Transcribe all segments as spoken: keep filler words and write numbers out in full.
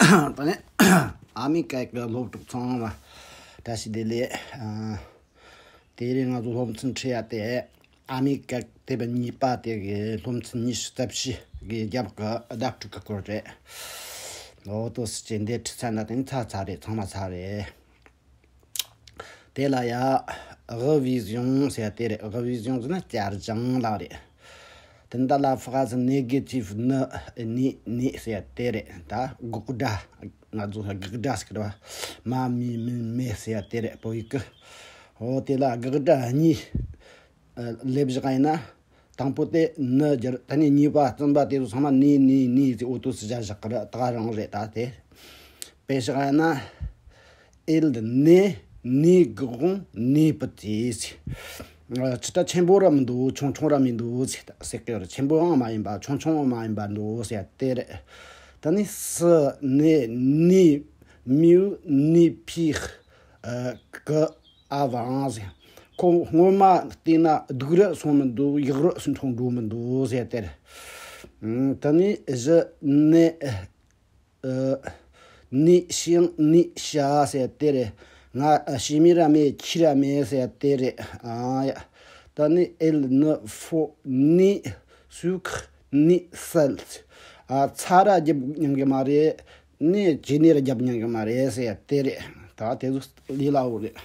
ད་ནི་ཨ་མི་རི་ཀ་གི་སློབ་ཕྲུག་ཚང་མ་བཀྲ་ཤིས་བདེ་ལེགས། ཨ། དེ་རིང་ང་ཚོ་སློབ་ཚན་ཁྲིད་ཡ་དེ་ཨ་མི་རི་ཀ་དེབ་གཉིས་པ་དེ་གི་སློབ་ཚན་ཉི་ཤུ་རྩ་བཞི་གི་རྒྱབ་གི་བརྡ་སྤྲོད་གི་སྐོར་རེད། འོ་དོ་སི་ཅན་དེ་ཁྲིད་ཚར་ན་དེ་ནི་ཚར་ཚར་རེད། ཚང་མ་ཚར་རེད། དེ་ལ་ཡ་རི་བི་ཟིང་ཟེར་ཡ་དེ་རེད། རི་བི་ཟིང་ཟེར་ན་བསྐྱར་སྦྱོང་ལ་རེད། དེ་འདྲ་ལ་ཧྥ་ཟི་ནེ་གེ་ཊིབ་ནི་ནི་ནི་ཟེར་ཡ་དེ་རེད། ད་དགག་སྒྲ། ང་ཚོ་དགག་སྒྲ་ཟེར་གི་རེད་བ། མ་མི་མི་མེ་ཟེར་ཡ་དེ་རེད། བོད་ཡིག་གི། འོ་དེ་ལ་དགག་སྒྲ་གཉིས། ཨ། སླེབས་བཞག་ཡིན་ན། དང་པོ་དེ་ནི་སྦྱར། ད་ནི་གཉིས་པ་གསུམ་པ་དེ་ཚོ་ཚང་མ་ནི་ནི་ནི་ཟེར་འོ་དོ་སི་སྦྱར་བཞག་གི་རེད། ད་ག་རང་རེད། ད་དེ་དཔེ་བཞག་ཡིན་ན། ཨེལ་ནེ་ནི་གོང་ནི་པུ་ཏི་ཟེར། ཨ། ཅི་ད་ཆེན་པོ་ར་མི་འདུག་ཆུང་ཆུང་ར་མི་འདུག་ཟེར་ཟེར་གི་རེད། ཆེན་པོའང་མ་ཡིན་པ་ཆུང་ཆུང་མ་ཡིན་པ་འདུག་ཟེར་དེ་རེད། ད་ནི་སི་ནེ་ནི་མིའུ་ནི་ཕིག་ཨ། གི་ཨ་ཝང་ཟེར། ཁོ་སྔོན་མ་བལྟས་ན་སྡུག་རུ་སོང་མི་འདུག་ཡག་རུ་སུ་འཁྲུངས་འགྲོ་མི་འདུག་ཟེར་དེར། ཨ། ད་ནི་བཞི་ནི། ཨ། ནི་ཤིང་ནི་ཤ་ཟེར་དེ་རེད། ང་ཤི་མི་ར་མེད། ཁྱི་ར་མེད་ཟེར་དེ་རེད། ཨ་ཡ། ད་ནི་ཨེལ་ནི་ཧྥོ་ནི་སུག་ནི་སལ། ཨ། ཚ་ར་རྒྱབ་མྱང་གི་མ་རེད། ནི་ཇི་ནི་ར་རྒྱབ་མྱང་གི་མ་རེད་ཟེར་དེ་རེད། ད་དེ་ཚོ་ལས་སླ་བོ་རེད།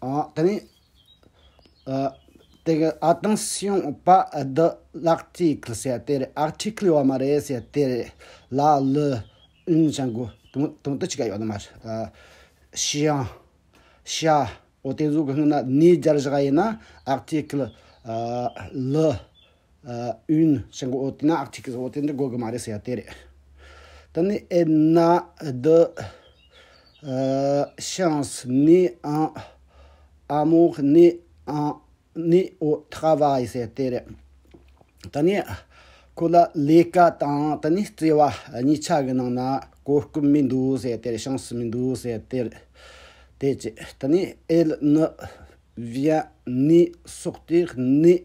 ཨ། དེ་ནི། ཨ། དེ་གི་ཨ་ཏང་སིའང་པ་ཨ་དི་ལག་ཏི་ཀལ་ཟེར་དེ་རེད། ཨར་ཏི་ཀལ་ཡོད་མ་རེད་ཟེར་དེ་རེད། ལ་ལི་ཨུན་ཅང་གོ་དུང་དུང་དུ་ཅི་ག་ཡོད་མ་རེད། ཨ། ཤིའང་། ཤ། འོ་དེ་ཚོ་གི་སྔོན་ན་ནི་སྦྱར་བཞག་ཡིན་ན་ཨར་ཏི་ཀལ། ཨ། ལི། ཨ། ཨུན་ཞེས་གོ་འོ་དེ་ན་ཨར་ཏི་ཀལ་འོ་དེ་འདྲ་དགོས་གི་མ་རེད་ཟེར་ཡ་དེ་རེད། ད་ནི་ཨེ་ན་དི། ཨ། ཤང་སི་ནི་ཨང་། ཨ་མོ་ནི་ཨང་། ནི་འོ་ཐ་བ་ཡི་ཟེར་དེ་རེད། ད་ནི་ཁོ་ལ་ལས་ཀ་དང་ད་ནི་བརྩེ་བ་གཉིས་ཆ་གི་ནང་ན་གོ་སྐབས་མི་འདུག་ཟེར་དེ་རེད། ཤང་སི་མི་འདུག་ཟེར་དེ་རེད། དེ་ཅི་ད་ནི་ཨེ་ལ་ནི། བྱ་ནི་སོགས་ཏེ་ནི།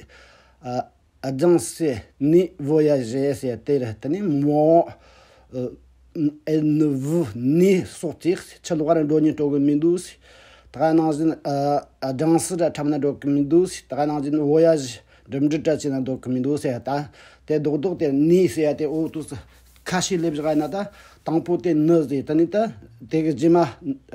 ཨ། རྒྱང་སེ་ནི་བོ་ཡ་ཞེ་ཟེར་དེ་རེད། དེ་ནི་མོ། ཨ། ཨེ་ནི་བུ་ནི་སོགས་ཏེ་ཕྱི་ལོགས་ར་འགྲོ་ཉིན་འགྲོ་གི་མི་འདུག་ད་ག་ནང་བཞིན། ཨ། རྒྱང་སེ་ར་འཁྲབ་ན་འགྲོ་གི་མི་འདུག་ད་ག་ནང་བཞིན་བོ་ཡ་ཞེ་འགྲིམ་འགྲུལ་ར་བྱས་ན་འགྲོ་གི་མི་འདུག་ཟེར། ད་དེ་རྡོག་རྡོག་དེ་ནི་ཟེར་ཡ་དེ་འོ་དུས་སུ། ཁ་ཤས་སླེབས་བཞག་ན་ད་དང་པོ་དེ་ནི་ཟེར། ད་ནི་ད་དེ་གི་རྗེས་མ་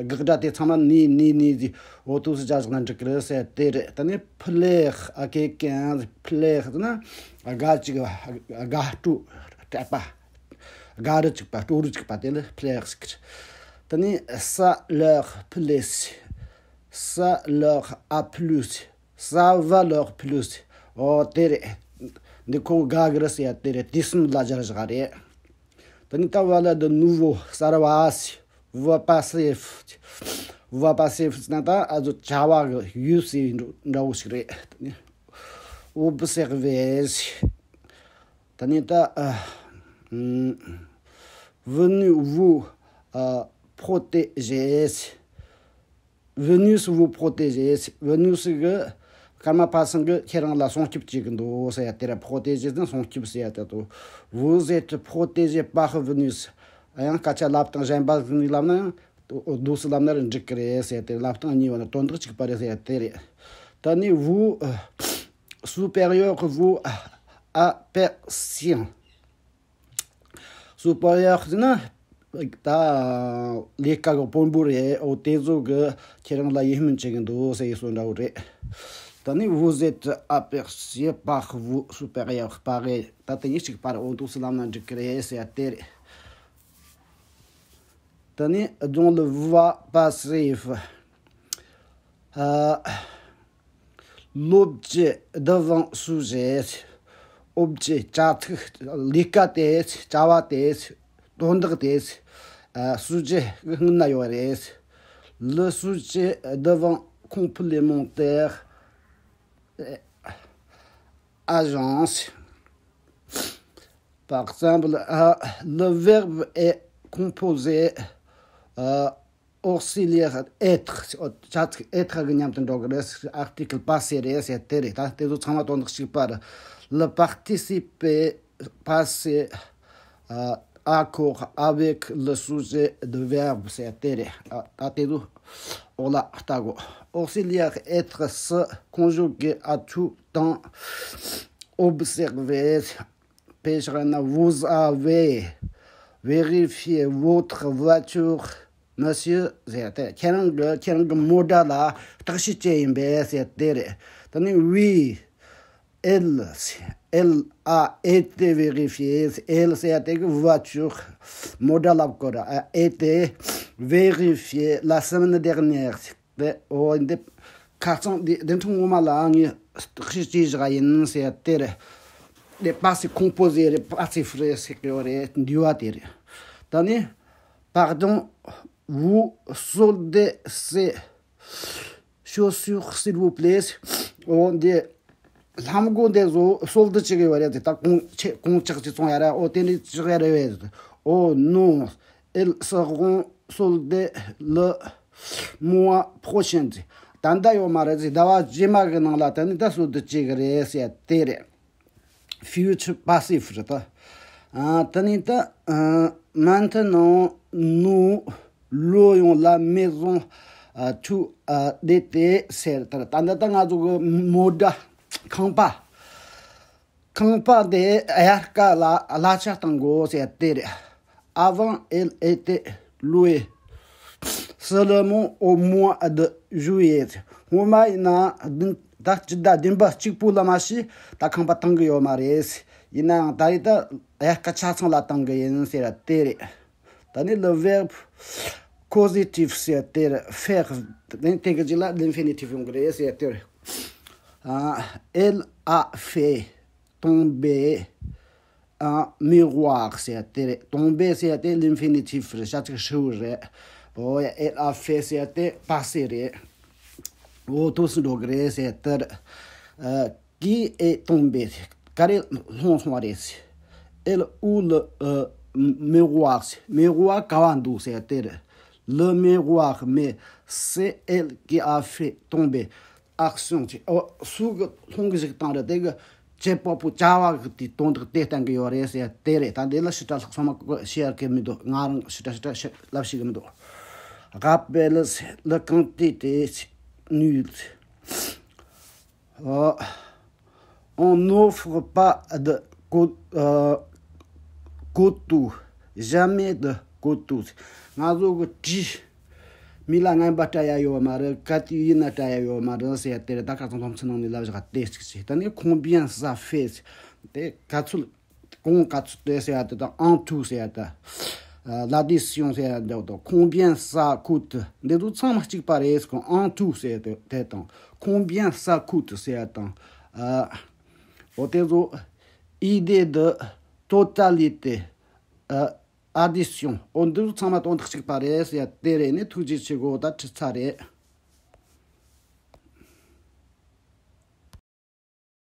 དགག་སྒྲ་དེ་ཚང་མ་ནི་ནི་ནི་ཟེར་འོ་དུས་སུ་སྦྱར་བཞག་ན་འགྲིག་གི་རེད་ཟེར་དེ་རེད། ད་ནི་ཕི་ལེག་ཨ་ཀེ་ཀན་ཕི་ལེག་ཟེར་ན་སྒ་གཅིག་སྒ་སྤྲོ་སྤྲད་པ། སྒ་རུ་གཅིག་པ་སྤྲོ་རུ་གཅིག་པ་དེ་ལ་ཕི་ལེག་ཟེར་གི། ད་ནི་ས་ལེག་ཕི་ལེ་ཟེར། ས་ལེག་ཨ་ཕི་ལུ་ཟེར། ས་བ་ལེག་ཕི་ལུ་ཟེར། འོ་དེ་རེད། འདི་ཁོ་སྒ་གི་རེད་ཟེར་ཡ་དེ་རེད། དེ་གསུམ་ལ་སྦྱར་བཞག་རེད། ད་ནི་ད་བ་ལ་འདི་ནུ་བོ་གསར་བ་ཟེར། བ་པ་སེ་ཧྥི། བ་པ་སེ་ཧྥི་ཟེར་ན་ད་ཨ་ཟོ་བྱ་བ་གི་ཡུལ་ཟེར་འདྲ་བོ་ཞིག་རེད། ད་ནི་འོ་བུ་སེ་ཝེ་ཟེར། ད་ནི་ད་ཨ། ཨུམ། venez-vous ཨ། protégez ཟེར། Venez vous protéger. Venez གི་སྐར་མ་པ་སངས་གི་ཁྱེད་རང་ལ་སྲུང་སྐྱོབ་བྱེད་ཀྱི་འདུག་ཟེར་ཡ་དེ་ར། protéger ནི་སྲུང་སྐྱོབ་ཟེར་ཡ་དེ་དང་། Vous êtes protégé par Venez. ཡང་སྐད་ཆ་ལབ་སྟངས་གཞན་པ་ཟིག་ནས་ལབ་ན་ཡང་འདུག་སེ་ལབ་ན་ར་འགྲིག་གི་རེད་ཟེར་ཡ་དེ། ལབ་སྟངས་གཉིས་བར་ན་དོན་དག་གཅིག་པ་རེད་ཟེར་ཡ་དེ་རེད། ད་ནི་vous supérieur vous appartient. supérieur ཟེར་ན་ད་ལས་ཀ་གི་དཔོན་པོ་རེད། འོ་དེ་ཚོ་གི་ཁྱེད་རང་ལ་ཡིད་སྨོན་བྱེད་ཀྱི་འདུག་ཟེར་ཡི་སོ་འདྲ་བོ་རེད། ད་ནི་vous êtes aperçu par vos supérieurs. པ་རེད། ད་དེ་གཉིས་གཅིག་པ་རེད། འོ་འདུག་སེ་ལབ་ན་འགྲིག་གི་རེད་ཟེར་ཡ་དེ་རེད། ད་ནི་dans le voie passive ཨ། l'objet devant sujet. objet བྱ་ཚིག་ལས་ཀ་དེ། བྱ་བ་དེ། དོན་དག་དེ། ཨ། sujet གི་སྔུན་ན་ཡོད་རེད། le sujet devant complémentaire agence. Par exemple, euh, le verbe est composé euh, auxiliaire être, ཆ་ཚིག་être གི་མཉམ་དུ་འགྲོ་གི་རེད། article passé རེད་ཟེར་དེ་རེད། ད་དེ་ཚོ་ཚང་མ་དོན་དག་གཅིག་པ་རེད། le participe passé, euh, accord avec le sujet de verbe ཟེར་དེ་རེད། ཨ། ད་དེ་ཚོ་འོག་ལ་ལྟ་དགོས། auxiliaire être se conjugue à tout temps. Observez. དཔེ་བཞག་ན། vous avez vérifié votre voiture, monsieur ཟེར་ཏེ། ཁྱེད་རང་གི་ཁྱེད་རང་གི་མོ་ཊ་ལ་བརྟག་དཔྱད་བྱས་ཡིན་པས་ཟེར་དེ་རེད། ད་ནི་oui, elle, elle a été vérifiée. Elle ཟེར་དེ་གི་voiture, མོ་ཊ་ལབ་དགོས་ར། a été vérifiée la semaine dernière. དེ་འོ་འདི་ཁ་རྩང་འདི་འདི་འཕྲོ་ངོ་མ་ལ་ངས་བརྟག་དཔྱད་བྱས་བཞག་ཡིན་ཟེར་དེ་རེད། དེ་passé composé རེད། passif རེད་ཟེར་གི་ཡོད་རེད། འདི་བ་དེ་རེད། ད་ནི། Pardon, vous soldez ces chaussures, s'il vous plaît. འོ་འདི་ལྷམ་གོག་འདི་བཟོ་solde བྱེད་གི་ཡོད་རེད། དེ་ད་གོང་ཆེ་གོང་ཆག་ཅིག་བཙོང་ཡ་ར། འོ་དེ་འདྲ་བྱེད་ཡ་རེད་པས། Oh non, elles seront soldées le mois prochain. ད་ལྟ་ཡོད་མ་རེད། ཟླ་བ་རྗེས་མ་གི་ནང་ལ་ད་ནི་ད་solde བྱེད་གི་རེད་ཟེར་དེ་རེད། Futur passif རེད་ད། ཨ། ད་ནི་ད། ཨ། Maintenant nous louons la maison, ཨ། tout, ཨ། l'été ཟེར་ད། ད་ལྟ་ད་ང་ཚོ་གི་མོ་ཊ་ཁང་པ། ཁང་པ་དེ་དབྱར་ཁ་ལ་གླ་ཆ་གཏང་དགོས་ཟེར་དེ་རེད། Avant, elle était louée seulement au mois de juillet. སྔོན་མ་ཡིན་ན་བདུན་ཟླ་སྤྱི་ཟླ་བདུན་པ་གཅིག་པོ་ལ་མ་གཞི་ད་ཁང་པ་གཏང་གི་ཡོད་མ་རེད། ཡིན་ནའང་ད་རེས་ད་དབྱར་ཁ་ཆ་ཚང་ལ་གཏང་གི་ཡིན་ཟེར་དེ་རེད། ད་ནི་le verbe causatif ཟེར་དེ་རེད། Faire དེ་དེ་གི་རྗེས་ལ་l'infinitif ཡོང་གི་རེད་ཟེར་དེ་རེད། ཨ། Elle a fait tomber un miroir ཟེར་དེ་རེད། Tomber ཟེར་དེ་l'infinitif རེད། བྱ་ཚིག་ཧྲིལ་བོ་རེད། འོ་ཡ། Elle a fait ཟེར་དེ་passé རེད། འོ་དུས་སུ་འགྲོ་གི་རེད་ཟེར་དེ་རེད། ཨ། Qui est tombé? ག་རེ་ལྷུང་སོང་བ་རེད། Elle, où le, euh, miroir? Miroir ག་བ་འདུག་ཟེར་དེ་རེད། Le miroir, mais c'est elle qui a fait tomber. Action ཅིག་འོ་སུ་གི་ལྷུང་གི་ཞིག་བཏང་རེད། དེ་གི་བྱེད་པ་པོ་བྱ་བ་གི་དེ་དོན་དག་དེ་བསྟན་གི་ཡོད་རེད་ཟེར་དེ་རེད། ད་འདི་ལ་ཞིབ་ཕྲ་ལྷག་བསམ་མ་བྱེད་ཡ་གི་མི་འདུག་ང་རང་ཞིབ་ཕྲ་ཞིབ་ཕྲ་ཞིབ་ལབ་ཤེས་གི་མི་འདུག Rappelez le quantité nulle. Euh, on n'offre pas de cou- euh, couteau, jamais de couteau. ང་ཚོ་གི་གྲི། མི་ལ་རྔན་པ་སྤྲད་ཡ་ཡོད་མ་རེད། ག་དུས་ཡིན་ན་སྤྲད་ཡ་ཡོད་མ་རེད་ཟེར་དེ་རེད། ད་ཁ་སང་ཐོམ་ཚུ་ནང་ནས་ལབ་བཞག་དེ་གཅིག་བྱས། ད་ནི་combien ça fait དེ་ག་ཚོད། གོང་ག་ཚོད་དེ་ཟེར་ཡ་དེ་དང་en tout ཟེར་ཡ་དེ། ཨ། l'addition ཟེར་ཡ་འདྲ་བོ་དང་combien ça coûte འདི་ཚོ་ཚང་མ་གཅིག་པ་རེད་ཟེར་གོ །en tout ཟེར་ཡ་དེ་དེ་དང་combien ça coûte ཟེར་ཡ་དང་། ཨ། འོ་དེ་ཚོ་idée de totalité, ཨ། addition འོ་འདི་ཚོ་ཚང་མ་དོན་དག་གཅིག་པ་རེད་ཟེར་ཡ་དེ་རེད། ནི་ཐུགས་རྗེ་ཆེ་གོ །ད་ཁྲིད་ཚར་རེད།